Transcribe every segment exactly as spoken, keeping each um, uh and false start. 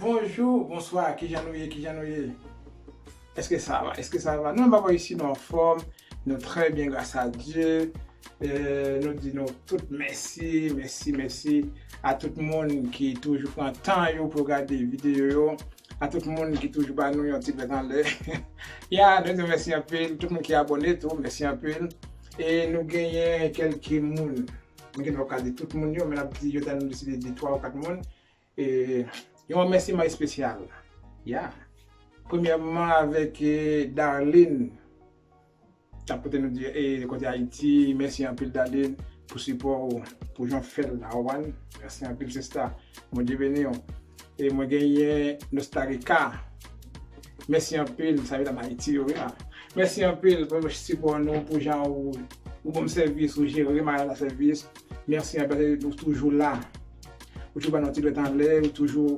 Bonjou, bonswa, kijan nou ye, kijan nou ye? Èske sa va? Èske sa va? Nou menm isi nou anfòm, nou trè byen gras a Dye. Eh, nou di nou tout mèsi, mèsi, mèsi a tout moun ki toujou pran tan yo pou gade videyo yo, a tout moun ki toujou ba nou yon ti pèt anlè. Ya, nou di mèsi anpil, tout moun ki abòne tou, mèsi anpil. E nou genyen kèlke moun, nou gen dwa pa di tout moun yo, men n ap di yo ta nou deside di twa ou kat moun. E yon remèsiman espesyal. Ya. Premyèman avèk eh, Darlene. T ap kote nou di, eh, kote Ayiti, mèsi anpil Darlene pou sipò ou, pou jan w fè l la, ou konprann? Mèsi anpil sista. Bondye beni w. E mwen genyen Nostalika. Mèsi anpil, sa vle di Ayiti yo, wi la. Mèsi anpil pou sipò nou, pou jan ou, ou ban m sèvis, ou jere Maranata Sèvis. Mèsi anpil, ou toujou la. Ou toujou ba nou ti dwèt anlè, ou toujou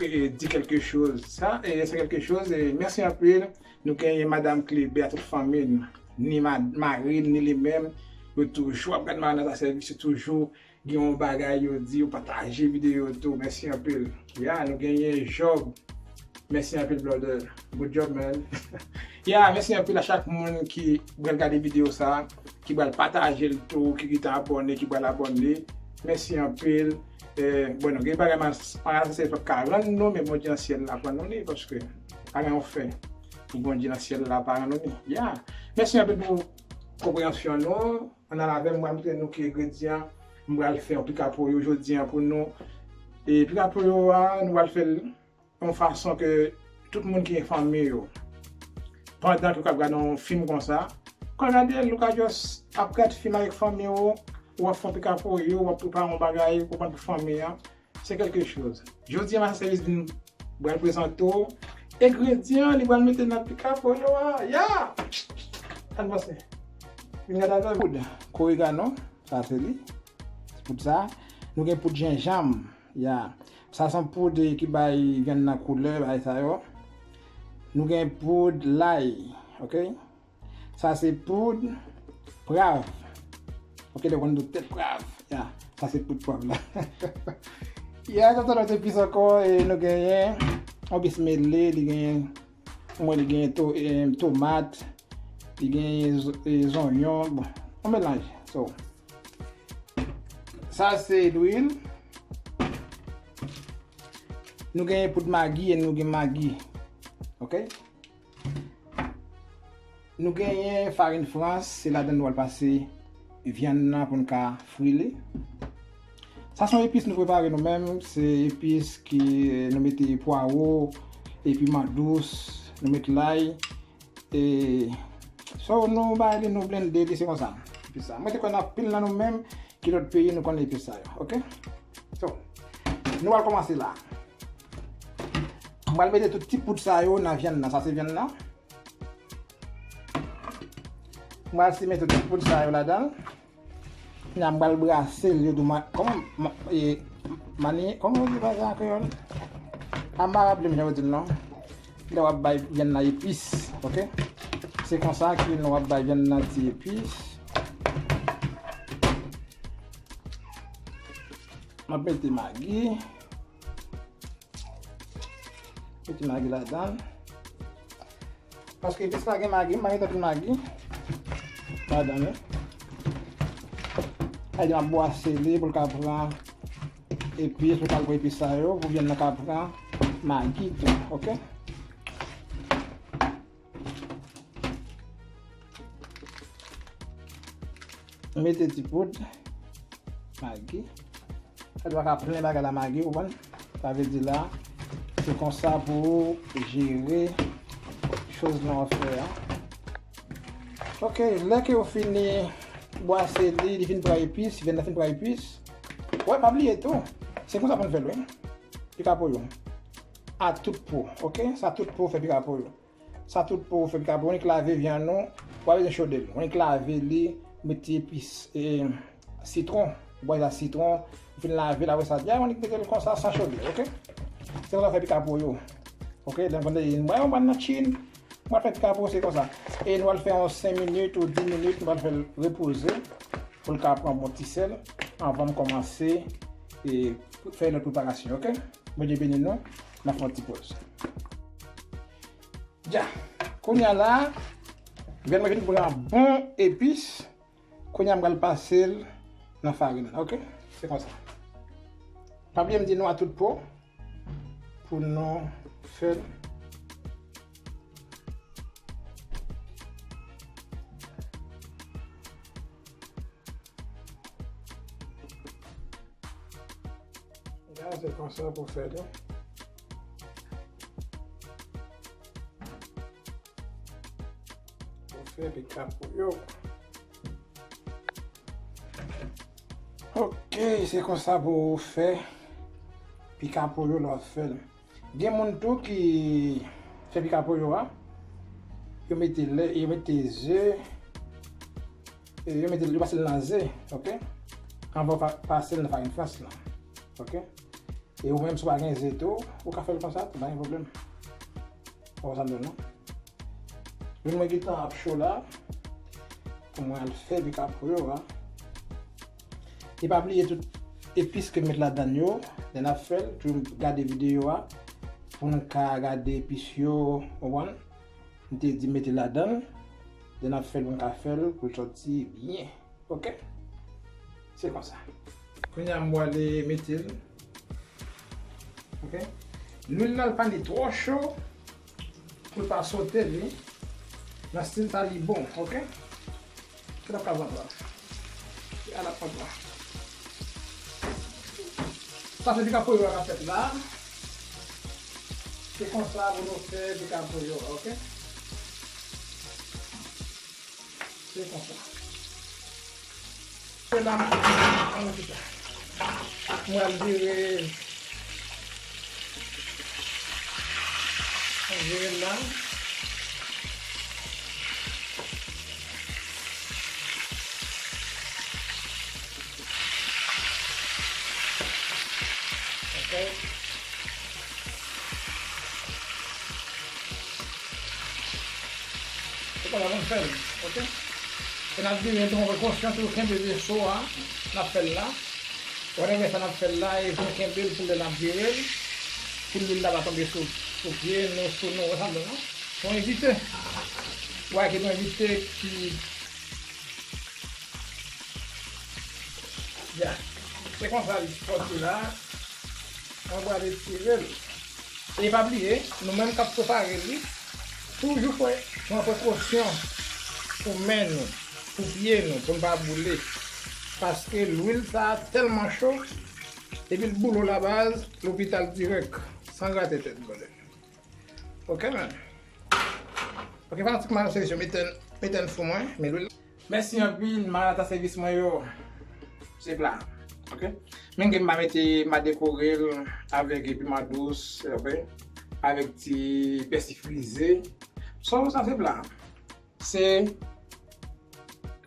eh, di kèlke choz. Sa, eh, se kèlke choz. Eh, mèsi anpil. Nou genyen Madanm Klebè a tout fanmi l, ni ma- mari l, ni li menm. Yo toujou ap gade Maranata Sèvis, yo toujou gen yon bagay yo di, yo pataje videyo yo tou. Mèsi anpil. Ya, nou genyen Job. Mèsi anpil, brother. Good job, man. Ya, mèsi anpil a chak moun ki pral gade videyo sa, ki pral pataje l tou, ki gentan abòne, ki pral abòne. Mèsi anpil. Eh, bon, nou gen bagay man, man se pa ka rann nou, men Bondye nan syèl la pran nou li, paske pa gen yon fè pou Bondye nan syèl la pa rann nou li. Ya. Mèsi anpil pou konpreyansyon nou. Ann al avè m, mwen montre nou ki engredyan m pral fè yon pika poyo jodi an pou nou. E pika poyo a, nou pral fè l yon fason ke tout moun ki gen fanmi yo, pandan ke w ap gade yon fim konsa, w ka gade l, ou ka just ap gade fim avèk fanmi w, w ap fè yon pika poyo, w ap prepare yon bagay, ou konprann, pou fanmi an. Se kèlke choz. Jodi a, Maranata Sèvis vin pral prezante w engredyan li pral mete nan pika poyo a. Ya! Ann panse. Vin gade avè m. Poud korigano, sa se li. Poud sa. Nou gen poud jenjanm. Ya. Sa se yon poud ki bay vyann nan koulè, bagay sa yo. Nou gen poud lay, oke? Sa se poud prav. Oke, lè w konn nou tèt prav. Ya, sa se poud prav la. Ya, sa se lòt epis ankò, e nou genyen yon epis mele, li genyen, mwen li genyen to, eh, tomat, li genyen z- eh, zonyon, bon, yon melanj. So, sa se lwil. Nou genyen poud magi e nou gen magi. Oke? Nou genyen farin frans, se ladan nou al pase vyann nan pou n ka fri li. Sa se yon epis nou prepare nou menm, se epis ki eh, nou mete pwawo, e piman dous, nou met lay, e so nou bay li, nou blende li, se konsa. Epis sa. Mwen te konn anpil nan nou menm ki lòt peyi nou konn epis sa yo, oke? So, nou al kòmanse la. Mwen al mete tout ti poud sa yo nan vyann nan. Sa se vyann nan. Mwen al simen tout ti poud sa yo ladan. Kounya m pral brase l yo douman. Kòman ma- e, mani, kòman yo di bagay an kreyòl? A m pa raple m jan yo di l non. Lè w ap bay vyann nan epis, oke? Se konsa ke nou ap bay vyann nan ti epis. M ap mete magi. Mete magi ladan. Paske epis la gen magi, m pa mete anpil magi ladan li. Sa vle di m ap bwase li pou l ka pran epis, pou l ka pran epis sa yo, pou vyann nan ka pran magi tou, oke? Mete ti poud magi. Sa dwe ka plen bagay la magi, ou konprann? Sa vle di la, se konsa pou ou jere choz lan w ap fè a. Oke, lè ke ou fini bwase li, li fin pran epis, vyann nan fin pran epis. Wè, pa bliye tou, se konsa pou n fè l, wi. Pika poyo. A tout po, oke? Sa tout po fè pika poyo. Sa tout po ou fè pika poyo, ou annik lave vyann ou, ou pa bezwen chode l. Ou annik lave li, mete epis, e, sitwon, ou bwase sitwon, ou fin lave l, apre sa, ya, ou annik mete l konsa san chode, oke? Se konsa ou fè pika poyo. Oke, donk, mwen, mwen, mwen nan Chin, mwen fè pika poyo, se konsa. E nou al fè yon senk minit ou dis minit, nou al fè l repoze, pou l ka pran bon ti sèl, anvan m kòmanse, e, fè lòt preparasyon, oke? Bondye beni nou. N ap fè yon ti poz. Dja. Kounye a la, vyann mwen fin pran bon epis. Kounye a m pral pase l nan farin, ok? Se konsa. Pa bliye m di nou a tout po pou nou fè l. Ya, se konsa pou fè li. Pou fè pika pou yo. Ok, se konsa pou fè pika pou yo lè w ap fè l. Gen moun tou ki fè pika pou yo a, yo mete lè, yo mete ze, e yo mete, yo pase l nan ze, ok? Anvan w pa, pase l nan farin frans lan, ok? E ou menm, si w pa gen ze tou, ou ka fè l konsa tou, pa gen pwoblèm. Ou konprann sa m di w, non? Lwil mwen gentan ap cho la, pou mwen al fè pika pou yo a. E pa bliye tout epis ke m met ladann yo, lè n ap fè l, toujou gade videyo a, pou n ka gade epis yo, ou konprann? M te di mete ladann, lè n ap fè l, pou n ka fè l, pou l sòti byen. Ok? Se konsa. Kounye a m prale mete l. Ok? Lwil la, l pa ni twò cho pou l pa sote li. Nan stil sa, li bon, ok? Ki l ap ka pran twa? Ki l ap pran twa? Sa se pika pou yo k ap fèt la. Se konsa pou nou fè pika pou yo, ok? Se konsa. Se la, mwen al vire, vire la. Ok. Se konsa pou n fè l, ok? E n ap vire l, pran prekosyon, toujou kenbe veso a, n ap fè l la. Whatever sa n ap fè l la, e pou n kenbe l pou lè n ap vire l, pou lwil la pa tonbe sou, sou pye nou, sou nou, wè sa m di w, non? Se yon envite. Ou wè ke nou envite ki Ya. Se konsa li sòti la. Mwen pral retire l. E pa bliye, nou menm k ap prepare li, toujou fè, pran prekosyon pou men nou, pou pye nou, pou n pa boule. Paske lwil sa a tèlman cho, depi l boule w la baz, lopital dirèk, san grate tèt, brother. Ok, man. Ok, fanatik Madan Sèvis yo, mete n, mete n fou mwen, men lwil. Mèsi anpil, Madan Sèvis mwen yo. Se pla. Ok? Men gen m pa mete, m pa dekore l avèk piman dous, ok? Avèk ti pèsi frize. So, sa se pla. Se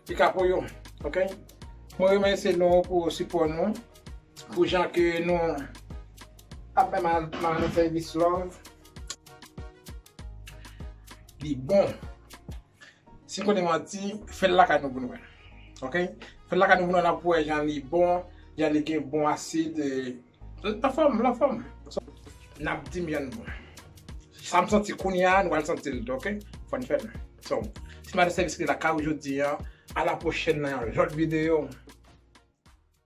pika pou yo, ok? Mwen remèsye nou pou sipò nou, pou jan ke nou ap bay Madan, Madan Sèvis love. Li bon. Si n konnen manti, fè l lakay nou pou nou wè. Ok? Fè l lakay nou pou nou wè, n ap wè jan li bon, jan li gen bon asid, e, l anfòm, l anfòm. So, n ap di m jan l bon. Sa m santi kounye a, nou pral santi l tou, ok? Fò n fè l. So, se Madan Sèvis ki te lakay ou jodi a. A la pwochèn nan yon lòt videyo.